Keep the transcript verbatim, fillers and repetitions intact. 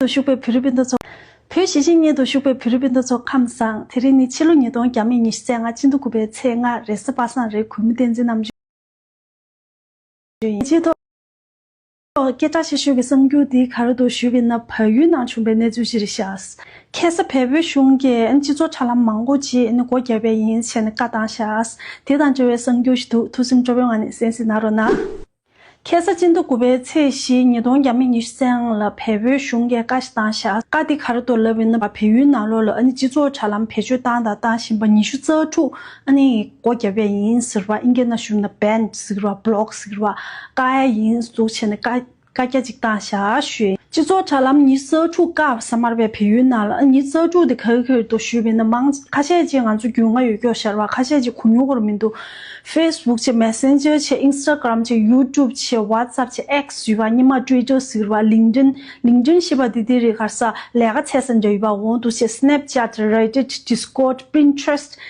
དུ་བཞུགས་པའི་བོད་རིགས་སྤུན་ཟླ་ཚོ། བོད་གཞིས་བྱེས་གཉིས་སུ་བཞུགས་པའི་བོད་རིགས་སྤུན་ཟླ་ཚོ་ཁམས་བཟང་། དེ་རིང་ནི་ཕྱི་ལོ་ཉིས་སྟོང་བརྒྱ་མེད་ཉི་ཤུ་རྩ་ལྔ་སྤྱི་ཟླ་དགུ་པའི་ཚེས་ལྔ་རེས་གཟའ་པ་སངས་རེད། གུས་མོ་བསྟན་འཛིན་རྣམ་གཅོད་ཡིན། སྤྱི་ཐོག་སྐད་གྲགས་ཆེ་ཤོས་ཀྱི་གསར་འགྱུར་འདི་ག་རེ་འདུག་ཞུས་པ་ཡིན་ན། བལ་ཡུལ་ནང་བྱུང་བའི་གནས་ཚུལ་ཅིག་རེད་ཤག་ཁ་སང་བལ་པོའི་གཞུང་གིས་སྤྱི་ཚོགས་དྲ་ལམ་མང་པོ་ཅིག་ནི་སྒོ་བརྒྱབ་པ་ཡིན་ཟེར་ནས་བཀའ་བཏང་ཤག་དེ་དང་འབྲེལ་བའི་གསར་འགྱུར་ཞིག་འདུག་ཐུགས་སེམས་སྤྲོ་པོའི་ངང་ནས་གསན་གཟིགས་གནང་རོགས་གནང་། ཁ་སང་སྤྱི་ཟླ་དགུ་པའི་ཚེས་བཞི་ཉིས་སྟོང་བརྒྱ་མེད་ཉི་ཤུ་རྩ་ལྔ་ལ་བལ་པོའི་གཞུང་གིས་བཀའ་ཞིག་བཏང་ཤག་བཀའ་དེ་ག་རེ་འདུག་ལབ་ཡིན་ན། བལ་ཡུལ་ནང་ལོགས་ལ་ཨ་ནི་སྤྱི་ཚོགས་དྲ་ལམ་བེད་སྤྱོད་བཏང་དང་བཏང་བཞིན་པ་ཉི་ཤུ་རྩ་དྲུག་ཨ་ནི་སྒོ་བརྒྱབ་པ་ཡིན་ཟེར་བ། ཨིན་སྐད་ནང་ཞུས་ན་བྷན་ཟེར་བ། བྷི་ལོག་ཟེར་བ། བཀག་ཡ་ཡིན་ཟེར་བྱས་ནས་བཀའ་བཀའ་རྒྱ་ཅིག་བཏང་ཤག་ཞུས། སྤྱི་ཚོགས་དྲ་ལམ་ཉི་ཤུ་རྩ་དྲུག་བཀག་ས་མ་རེད་པས། བལ་ཡུལ་ནང་ལ་ཉི་ཤུ་རྩ་དྲུག་དེ་ག་གི་ག་རེ་འདུག་ཞུས་པ་ཡིན་ན། མང་ཁ་ཤས་ཅིག་ང་ཚོ་རྒྱུས་མངའ་ཡོད་ཀྱོག་ཤར་བ། ཁ་ཤས་ཅིག་གོ་མྱོང་བར་མི་འདུག Facebook་བྱས། Messenger་བྱས། Instagram་བྱས། YouTube་བྱས། WhatsApp་བྱས། X་ཞུས་པ། སྔོན་མ་Twitter་ཟེར་བ། LinkedIn། LinkedIn་ཞེས་པ་འདི་དེ་རིང་ཁ་སང་ལས་ཀ་བྱེད་ས་འདྲ་ཡོད་པ་འོང་འདུག་བྱས། Snapchat། Reddit། Discord། Pinterest།